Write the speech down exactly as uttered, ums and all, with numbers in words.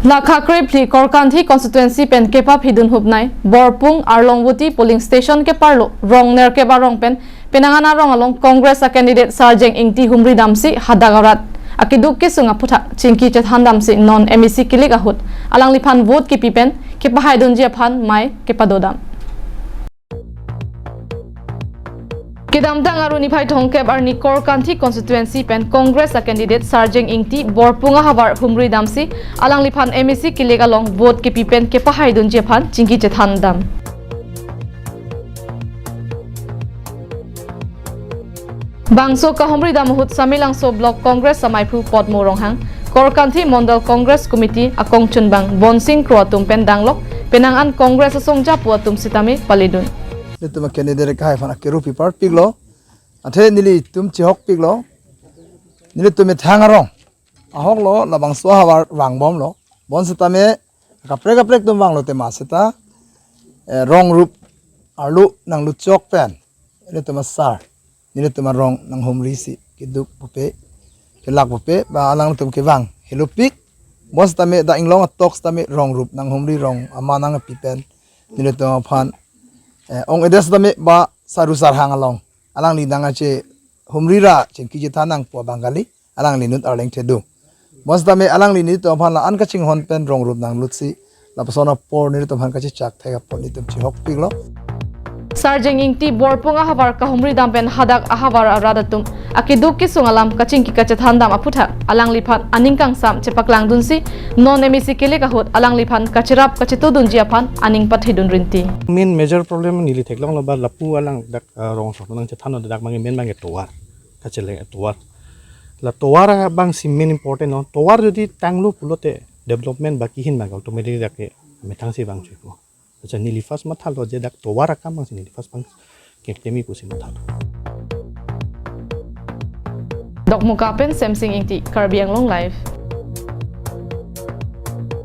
Lakha krephli Korkanthi constituency pen kepaphidun hupnai Borpung Arlongvoti polling station keparlo rong nerkep arong pen penang an arong along Congress a candidate Sarjeng Ingti humri damsi hadak arat akeduk kesung aphuthak chingki chethan damsi non M A C kilik ahut alangliphan vote kipi pen kepahaidunji aphan mei kepadodam. Kedamtang arni phai thomkep arni Korkanthi constituency pen Congress a candidate Sarjeng Ingti Borpung ahavar humri damsi alangliphan M A C kilik along vote kipi pen kepahaidunji aphan chingki chethan dam. Bangso kahumri dam ahut Samelangso Block Congress amaiphu Podmo Ronghang, Korkanthi Mondol Congress Committee akongchunbang Bonsing Kro atum pen danglok penang an Congress asongjapo atum sitame paledun. Nelitum candidate kahai aphan akerupi parpiklo. Athe nelitum chihokpiklo. Nelitum methang arong ahoklo labangso ahavar vangbomlo. Bonsitame kaprek kaprek atum vanglo tema seta, eh, rong rup arlo nangluchok pen nelitum asar, nelitum arong nanghumrisi keduk pupe, kelak pupe, ba alangtum kevang helopik. Bonsitame dak inglong atok sitame rong rup nanghumri rong aman nangpi pen nelitum aphan, eh, ong-edet sitame ba Saru Sarhang along alangli nangkachehumri ra chingki chethan nangpo abang kali, alangli inut arleng thedu. Bonsitame alangli nelitum aphan la-an kachinghon pen rong rup nanglutsi lapuson apor nelitum aphan kachechak thek apot nelitum chihokpiklo. Sarjeng Ingti Borpung ahavar kahumri dam pen hadak ahavar arat atum akeduk kesung alam kachingki kachethan dam aphuthak alangliphan aning kangsam chepaklangdunsi non M A C kilik ahut alangliphan kacherap kachetudunji aphan aning pathedun rinti. Main major problem neli theklonglo ba lapu alang dak, eh, rong sok nangchethanlo dak abang main abang tovar. Kacheleng tovar. La tovar abangsi main important lo. Tovar jodi tanglo pulote development baki ahin abang automatically dak ke methangsi vangjuipo. Acha neli first mathalo je dak tovar akam abangsi neli first abang keklemi pusi mathalo. Dokmoka pen Semsing Ingti, Karbi Anglong Live.